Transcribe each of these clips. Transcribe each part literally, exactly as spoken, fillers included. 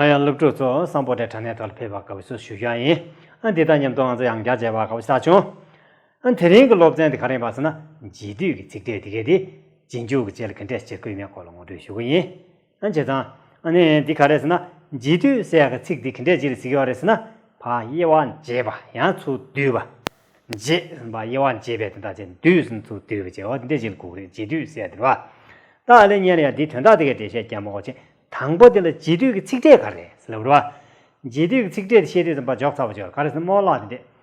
ཡང་སློབ་ཕྲུག་ཚོ་སམ་བྷོ་ཊའི་དྲ་གནས་ཐོག་ལ་ཕེབས་པར་དགའ་བའི་བསུ་ཞུ་རྒྱུ་ཡིན། ཨ་འདི་དང་མཉམ་དུ་ང་ཚོ་ཡང་བསྐྱར་མཇལ་བར་དགའ་བའི་བསུ་བྱུང་། ཨ་དེ་རིང་གི་སློབ་ཚན་འདི་ག་རེ་ཡིན་པ་ཟེར་ན། རྗེས་ཟློས་ཀྱི་ཚིག་ཕྲད་འདི་གས་དེ་རྗེས་འཇུག་གི་རྗེས་ལ་ག་འདྲས་བྱེད་དགོས་མེད་སྐོར་ལ་ངོ་སྤྲོད་ཞུ་གི་ཡིན། ཨ་བྱས་ཙང་ཨ་ནི་འདི་ག་རེ་ཟེར་ན། རྗེས་ཟློས་ཟེར་ཡག་གི་ཚིག་འདི་ག་འདྲས་ཅིག་ལ་ཟེར་གྱི་ཡོད་རེད་ཟེར་ན། ཕར་དབྱེ་བ་འབྱེད་པ་ཡང་ཚུར་བསྡུས་པ། འབྱེད་ཟེར་ན་ཕར་དབྱེ་བ་འབྱེད་པའི་དོན་དག་བྱས། བསྡུས་ཟེར་ན་ཚུར་བསྡུས་པ་བྱས། འོ་དེ་འདྲས་ཅིག་ལ་གོ་གི་རེད། རྗེས་ཟློས་ཟེར་ཡག་དེ་རེད་བ། ད་ཨ་ལས་ཉན་ལ་ཡ་འདིའི་དོན་དག་དེ་གས་འགྲེལ་བཤད་རྒྱག་མ་དགོས་བྱས། དང་པོ་དེ་ལ་རྗེས་ཟློས་ཀྱི་ཚིག་ཕྲད་ག་རེ་རེད་ཟེར་ལབ་རེད་བ། རྗེས་ཟློས་ཀྱི་ཚིག་ཕྲད་དེ་བཤད་དུས་ཙམ་པ་འཇོག་ཚར་བ་ཅིག་ཡོད་རེད། ག་རེ་ཟེར་ན་རྨོ་ལགས་དེ་འདྲས།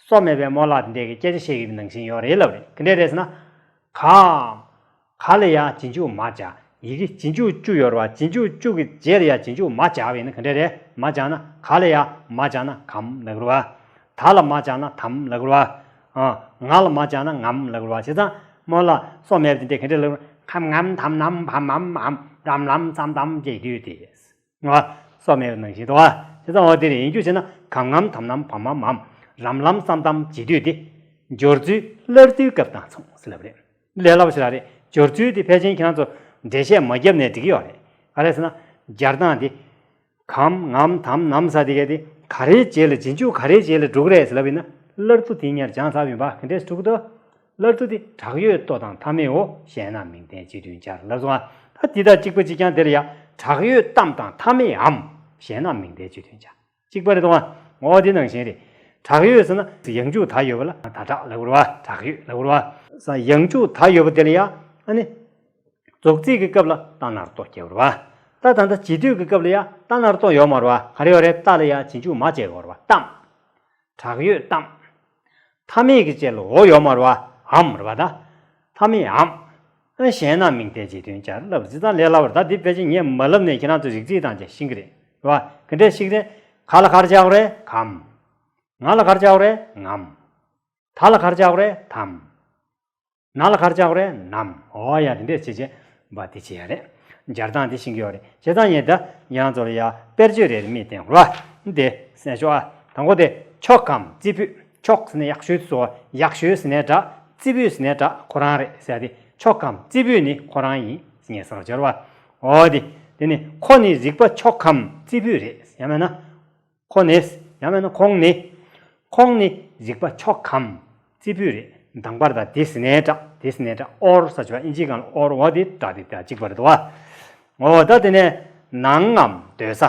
སོ་མེད་པའི་རྨོ་ལགས་དེ་འདྲས་ཀྱིས་སྐད་ཆ་བཤད་ཀྱི་ཡོད་པའི་ནང་བཞིན་ཡོད་རེད་ལབ་རེད། ག་འདྲས་རེད་ཟེར་ན། ག་ག་ལ་ཡ་རྗེས་འཇུག་མ་སྦྱར། ཡི་གེ་རྗེས་འཇུག་བཅུ་ཡོད་རེད་བ། རྗེས་འཇུག་བཅུ་གི་རྗེས་ལ་ཡ་རྗེས་འཇུག་མ་སྦྱར་བ་ཡིན་ན་ག་འདྲས་རེད། མ་སྦྱར་ན། ག་ལ་ཡ་མ་སྦྱར་ན་གམ་ལབ་རེད་བ། ད་ལ་མ་སྦྱར་ན་དམ་ལབ་རེད་བ། ཨ་ང་ལ་མ་སྦྱར་ན་ངམ་ལབ་རེད་བ། བྱས་ཙང་རྨོ་ལགས་སོ་མེད་པ་དེ་འདྲས་ག་འདྲས་ལབ་རེད། གམ་ངམ་དམ་ནམ་བམ་མམ་འམ་རམ་ལམ་སམ་དམ་བཅས་དུས་དེ། ང་སོ་མེད་པ་ནང་བཞིན་དུ་བ། བྱས་ཙང་འོ་དེ་རེད། ཡིན་རྒྱུ་བྱས་ན་གམ་ངམ་དམ་ནམ་བམ་མམ་འམ་རམ་ལམ་སམ་དམ་བཅས་དུས་དེ། སྦྱོར་ཚུལ་སླར་བསྡུའི་སྐབས་དང་མཚུངས་ཟེར་ལབ་རེད། ལས་སླ་པོ་ཞིག་རང་རེད། སྦྱོར་ཚུལ་དེ་ཕལ་ཆེར་ཁྱེད་རང་ཚོ་འགྲེལ་བཤད་མ་བརྒྱབ་ནས་འགྲིག་གི་ཡོད་རེད། ག་རེ་ཟེར་ན། སྦྱར་སྟངས་དེ། གམ་ངམ་དམ་ནམ་ཟེར་དེ་གས་དེ་ག་རེའི་རྗེས་ལ། རྗེས་འཇུག་ག་རེའི་རྗེས་ལ་འགྲོ་གི་རེད་ཟེར་ལབ་ཡིན་ན། སླར་བསྡུ་དེ་སྔར་སྦྱངས་ཚར་བ་ཡིན་པ། ག་འདྲས་འགྲོ་གི་འདུག་སླར་བསྡུ་དེ་དྲག་ཡོད་ལྟོ་དང་མཐའ་མེད་འོ། ཞེད་སྣང་མིང་བརྟན་རྗེས་མཐུན་སྦྱར་ལབ་སོང་ཨ། ད་འདི་དང་གཅིག་པ་གཅིག་རྐྱང་དེ་ལ་ཡ། དྲག་ཡོད་གཏམ་དང་མཐའ་མེད་འམ། ཞེད་སྣང་མིང་བརྟན་རྗེས་མཐུན་སྦྱར། གཅིག་པ་རེད་དོ། འོ་དེ་ནང་བཞིན་རེད། དྲག་ཡོད་ཟེར་ན་ཡང་འཇུག་ད་ཡོད་པ་ལ་ད་དྲག་ལབ་དགོས་རེད་བ། དྲག་ཡོད་ལབ་དགོས་རེད་བ། ས་ཡང་འཇུག་ད་ཡོད་པ་དེ་ལ་ཡ། ཨ་ནི། རྫོགས་ཚིག་གི་སྐབས་ལ་རྟ་ན་རོ་ལྟོ་རྒྱག་དགོས་རེད་བ། ད་ད་ལྟ་རྗེས་ཟློས་ཀྱི་སྐབས་ལ་ཡ་རྟ་ན་རོ་ལྟོ་ཡོད་མ་རེད་བ། ག་རེ་ཡོད་རེད། རྟ་ལ་ཡ་རྗེས་འཇུག་མ་བྱས་ཡོད་རེད་བ། གཏམ། དྲག་ཡོད་གཏམ། མཐའ་མེད་ཀྱི་རྗེས་ལ་འོ་ཡོད་མ་རེད་བ། འམ་རེད་བ་ད། མཐའ་མེད་འམ། ཨ་ཞེད་སྣང་མིང་བརྟན་རྗེས་མཐུན་སྦྱར་ལབ་ཙི་ཙང་ལས་སླ་བར། ད་འདི་ཕལ་ཆེར་ངས་མ་ལབ་ནས་ཁྱེད་རང་ཚོས་རིག་ཚིག་དང་བཅས་ཤེས་ཀྱི་རེད། རེད་བ། ག་འདྲས་ཤེས་ཀྱི་རེད། ག་ལ་ག་རེ་སྦྱར་དགོས་རེད། གམ། ང་ལ་ག་རེ་སྦྱར་དགོས་རེད། ངམ། ད་ལ་ག་རེ་སྦྱར་དགོས་རེད། དམ། ན་ལ་ག་རེ་སྦྱར་དགོས་རེད། ནམ། འོ་ཡ་དེ་འདྲས་བྱས་བྱས་པ་དེ་བྱེད་ཡ་རེད། སྦྱར་སྟངས་དེ་ཤེས་ཀྱི་ཡོད་རེད། བྱས་ཙང་ངས་ད་ཡང་ཚོར་ཡ་དཔེར་བརྗོད་རེ་རེ་མིག་བསྟན་དགོས་རེད་བ། འདི་གསན་ཤོག་ཨ། དང་པོ་དེ་ཕྱོགས་གམ་རྩེ་ཕུད། ཕྱོགས་ཟེར་ནས་ཡག་ཤོས་སོ། ཡག་ཤོས་ཟེར་ནས་འདྲ། རྩེ་ཕུད་ཟེར་ནས་འདྲ། ཁོ་རང་རེད་ཟེར་ཡ་དེ། ཕྱོགས་གམ་རྩེ་ཕུད་ནི་ཁོ་རང་ཡིན་ཟེར་ངས་ཟེར་བ་སྦྱར་བ། འོ་དེ། དེ་ནི་ཁོ་ནི་རིག་པ་ཕྱོགས་གམ་རྩེ་ཕུད་རེད། ཡང་མིན་ན། ཁོ་ནི། ཡང་མིན་ན་ཁོང་ནི། ཁོང་ནི་རིག་པ་ཕྱོགས་གམ་རྩེ་ཕུད་རེད། དང་པར་ད་དེ་ཟེར་ནའི་འདྲ། དེ་ཟེར་ནའི་འདྲ། ཨོར་ཟེར་བ་ཨིན་ཇིའི་སྒང་ལ་ཨོར། འོ་དེ་འདྲ་དེ་ད་གཅིག་པ་རེད་དོ། འོ་ད་དེ་ནས་ནང་ངམ་སྡོད་ས།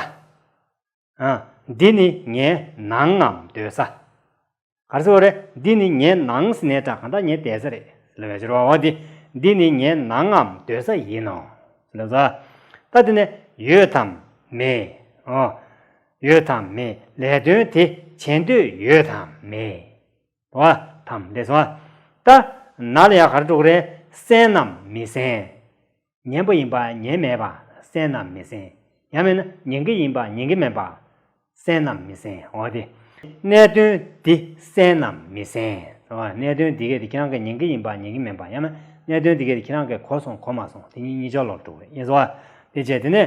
ཨ། འདི་ནི་ངའི་ནང་ངམ་སྡོད་ས། ག་རེ་ཟེར་བ་རེད། འདི་ནི་ངའི་ནང་ཟེར་ནའི་འདྲ། གང་ལྟར་ངའི་བསྡད་ས་རེད་ལབ་པའི་ཕྱིར་རོ། འོ་འདི། འདི་ནི་ངའི་ནང་ངམ་སྡོད་ས་ཡིན་ནོ། ལབ་ས། ད་དེ་ནས་ཡོད་དམ་མེད། ཨོ། ཡོད་དམ་མེད། ལས་དོན་དེ་བྱེད་འདོད་ཡོད་དམ་མེད། འོ། དམ་ལས་སོ། ད་ན་ལ་ཡ་ག་རེ་འགྲོ་གི་རེད། གསན་ནམ་མི་གསན། ཉན་པ་ཡིན་པ་ཉན་མེད་པ། གསན་ནམ་མི་གསན། ཡང་མིན་ན་ཉན་གྱི་ཡིན་པ་ཉན་གྱི་མེད་པ། གསན་ནམ་མི་གསན། འོ་དེ། གནད་དོན་འདི་གསན་ནམ་མི་གསན། འོ་གནད་དོན་འདི་གས་དེ་ཁྱེད་རང་གིས་ཉན་གྱི་ཡིན་པ་ཉན་གྱི་མེད་པ། ཡང་མིན་གནད་དོན་འདི་གས་དེ་ཁྱེད་རང་གིས་གོ་སོང་གོ་མ་སོང་། དེ་གཉིས་གཉིས་ཆར་ལོག་འགྲོ་གི་རེད། ཡིན་སོ། དེ་བྱས་དེ་ནས།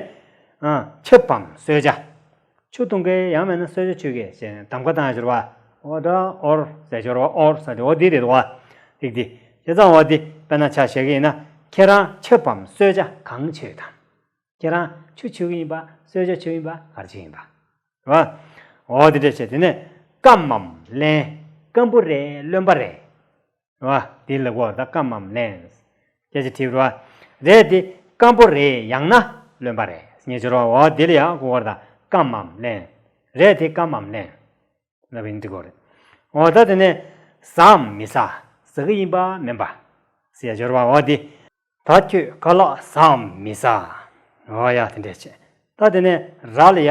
ཨ། ཆབ་བམ་གསོལ་ཇ། ཆུ་འཐུང་གི་ཡང་མིན་ན་གསོལ་ཇ་མཆོད་གི་ཞེས་གདམ་ཀ་བཏང་ཡ་ཞོར་བ། འོ་ད་ཨོར་ཟེར་ཞོར་བ། ཨོར་ཟེར་དེ་འོ་འདི་རེད་དོ། ཐིག་འདི། བྱས་ཙང་འོ་འདི་དཔེར་ན་ཆ་བཞག་གི་ཡིན་ན། ཁྱེད་རང་ཆབ་བམ་གསོལ་ཇ་གང་མཆོད་དམ། ཁྱེད་རང་ཆུ་མཆོད་གི་ཡིན་པ། གསོལ་ཇ་མཆོད་ཡིན་པ། ག་རེ་བྱེད་ཡིན་པ། རེད་བ། འོ་འདི་འདྲ་བྱས། དེ་ནས་སྐམ་མམ་བརླན། སྐམ་པོ་རེད། རློན་པ་རེད། རེད་བ། འདི་ལ་གོ་ད་སྐམ་མམ་བརླན། སྐད་ཆ་དྲིས་པ་རེད་བ། རེད་དེ་སྐམ་པོ་རེད། ཡང་ན་རློན་པ་རེད། ངས་བྱོས་རོགས། འོ་དེ་ལ་ཡང་གོ་བར་ད་སྐམ་མམ་བརླན། རེད་དེ་སྐམ་མམ་བརླན། ལབ་ཡིན་འདི་གོ་རེད། འོ་ད་དེ་ནས་ཟ་མི་ཟ། ཟ་གི་ཡིན་པ་མིན་པ། ཟེར་ཡ་བྱོས་རོགས། འོ་དེ། ད་ཁྱོད་ཁ་ལག་ཟ་མི་ཟ། འོ་ཡ་དེ་འདྲས་བྱས། ད་དེ་ནས་ར་ལ་ཡ།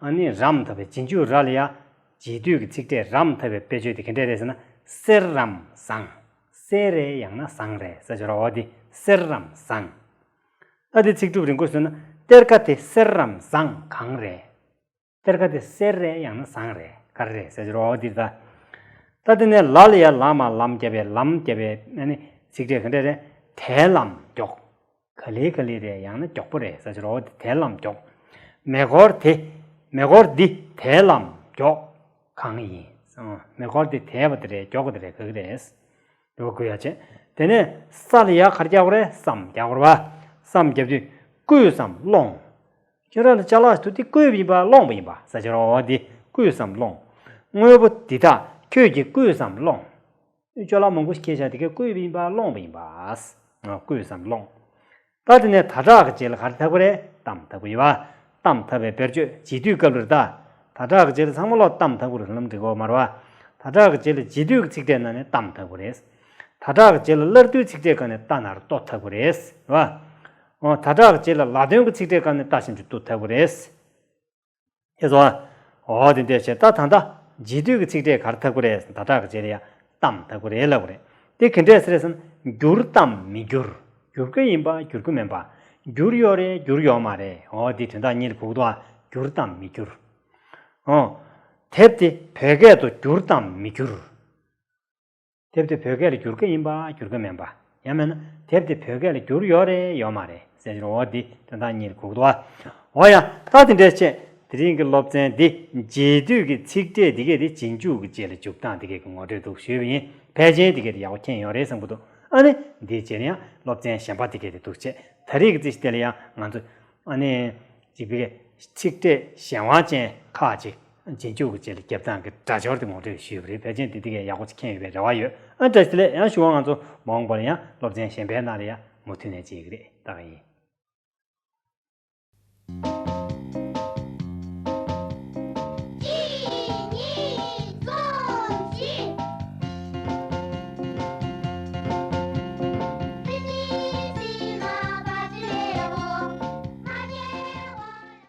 ཨ་ནི་རམ་འཐབ་པའི་རྗེས་འཇུག་ར་ལ་ཡ། རྗེས་ཟློས་ཀྱི་ཚིག་ཕྲད་རམ་འཐབ་པའི་དཔེ་བརྗོད་དེ་ག་འདྲས་རེད་ཟེར་ན། གསེར་རམ་ཟངས། གསེར་རེད་ཡང་ན་ཟངས་རེད་ཟེར་ཆོག་ར། འོ་དེ་གསེར་རམ་ཟངས། ད་དེ་ཚིག་གྲུབ་རིང་པོ་བཟོས་ན། གཏེར་ཁ་དེ་གསེར་རམ་ཟངས་གང་རེད། གཏེར་ཁ་དེ་གསེར་རེད་ཡང་ན་ཟངས་རེད། ག་རེ་རེད་ཟེར་ཆོག་ར། འོ་དེ་ད། ད་དེ་ནས་ལ་ལ་ཡ་ལ་མ་ལམ་བརྒྱབ་པའི་ལམ་བརྒྱབ་པའི་ཨ་ནི་ཚིག་ཕྲད་ག་འདྲས་རེད། དལ་ལམ་མགྱོགས། ག་ལེ་ག་ལེ་རེད་ཡང་ན་མགྱོགས་པོ་རེད་ཟེར་ཆོག་ར། འོ་དེ་དལ་ལམ་མགྱོགས། མེ་འཁོར་དེ། མེ་འཁོར་འདི་དལ་ལམ་མགྱོགས་གང་ཡིན། མེ་འཁོར་འདི་དལ་བ་དེ་རེད། མགྱོགས་པ་དེ་རེད། ག་གི་རེད། འགྲོ་དགོས་ཡ་བྱས། དེ་ནས་ས་ལ་ཡ་ག་རེ་རྒྱག་དགོས་རེད། སམ་རྒྱག་དགོས་རེད་བ། སམ་རྒྱབ་དུས་བསྐུས་སམ་སློང་། ཁྱོད་རང་ལ་ཅ་ལག་དེ་བསྐུས་པ་ཡིན་པ་སློང་བ་ཡིན་པ་ཟེར་གྱི་རེད། འོ་དེ་བསྐུས་སམ་སློང་། དངོས་པོ་འདི་དག་ཁྱོད་ཀྱིས་བསྐུས་སམ་སློང་། ཅ་ལག་མང་པོ་ཞིག་ཁྱེར་བཞག་དེ་གས་བསྐུས་པ་ཡིན་པ་སློང་བ་ཡིན་པ། བསྐུས་སམ་སློང་། ད་དེ་ནས་ད་དྲག་གི་རྗེས་ལ་ག་རེ་ཐབས་ཀྱི་རེད། ཏམ་ཐབས་ཀྱི་ཡིན་པ། ཏམ་ཐབས་པའི་དཔེར་བརྗོད་རྗེས་ཟློས་སྐབས་ལ་རེད་ད། ད་དྲག་གི་རྗེས་ལ་ཚང་མ་ལོག་ཏམ་ཐབས་ཀྱི་རེད་ལབ་ན་འགྲིག་གི་མ་རེད་པ། ད་དྲག་གི་རྗེས་ལ་རྗེས་ཟློས་ཀྱི་ཚིག་ཕྲད་ནང་ནས་ཏམ་ཐབས་ཀྱི་རེད། ད་དྲག་གི་རྗེས་ལ་སླར་བསྡུའི་ཚིག་ཕྲད་སྒང་ནས་ཏ་ན་རོ་ཏོ་ཐབས་ཀྱི་རེད། རེད་པ། འོ་ད་དྲག་གི་རྗེས་ལ་ལ་དོན་གྱི་ཚིག་ཕྲད་སྒང་ནས་ཏ་ཞབས་ཀྱུ་ཏུ་ཐབས་ཀྱི་རེད། ཤེས་སོང་ཨ། འོ་དེ་འདྲས་བྱས། ད་ད་ལྟ་རྗེས་ཟློས་ཀྱི་ཚིག་ཕྲད་ག་རེ་ཐབས་ཀྱི་རེད། ད་དྲག་གི་རྗེས་ལ་ཡ་ཏམ་ཐབས་ཀྱི་རེད་ལབ་ཀྱི་རེད། དེ་ག་འདྲས་ཟེར་ཟེར་ན། འགྱུར་དམ་མི་འགྱུར། འགྱུར་གྱི་ཡིན་པ། འགྱུར་གྱི་མིན་པ། འགྱུར་ཡོད་རེད། འགྱུར་ཡོད་མ་རེད། འོ་དེ་དོན་དག་གཉིས་ལ་གོ་གི་འདུག་ཨ། འགྱུར་དམ་མི་འགྱུར། འོ། དེབ་དེ་བོད་སྐད་དུ་འགྱུར་དམ་མི་འགྱུར། དེབ་དེ་བོད་སྐད་ལ་བསྒྱུར་གྱི་ཡིན་པ་བསྒྱུར་གྱི་མིན་པ། ཡང་མིན་ན་དེབ་དེ་བོད་སྐད་ལ་བསྒྱུར་ཡོད་རེད་ཡོད་མ་རེད་ཟེར་གྱི་རེད། འོ་འདི་དོན་དག་གཉིས་ལ་གོ་གི་འདུག་ཨ། འོ་ཡ། ད་དེ་འདྲས་བྱས། དེ་རིང་གི་སློབ་ཚན་འདི་རྗེས་ཟློས་ཀྱི་ཚིག་ཕྲད་འདི་གས་དེ་རྗེས་འཇུག་གི་རྗེས་ལ་འཇུག་སྟངས་འདི་གས་ཀྱི་ངོ་སྤྲོད་འདུག་ཞུས་པ་ཡིན། ཕལ་ཆེར་འདི་གས་དེ་ཡག་པོ་མཁྱེན་ཡོད་རེད་བསམ་གྱི་འདུག་ཨ་ནི་འདིའི་རྗེས་ལ་ཡང་སློབ་ཚན་གཞན་པ་འདི་གས་དེ་འདུག་བྱས། ད་རེས་ཀྱི་རྩིས་གཞི་དེ་ལ་ཡང་ང་ཚོ་ཨ་ནི། ཅིག་པའི་ཚིག་ཕྲད་གཞན་དབང་ཅན་ཁག་ཅིག་རྗེས་འཇུག་གི་རྗེས་ལ་རྒྱབ་སྟངས་ཀྱི་སྒྲ་སྦྱོར་དེ་ངོ་སྤྲོད་ཞུས་པ་རེད། ཕལ་ཆེར་འདི་དེ་གས་ཡག་པོ་ཅིག་མཁྱེན་ཡོད་པའི་རེ་བ་ཡོད། ཨ་བཀྲ་ཤིས་བདེ་ལེགས། ཡང་ཞུ་བ་ང་ཚོ་མ་འོངས་པ་ལ་ཡང་སློབ་ཚན་གཞན་པའི་ནང་ལ་ཡང་མུ་མཐུད་ནས་མཇལ་གྱི་རེད། ད་ག་ཡིན།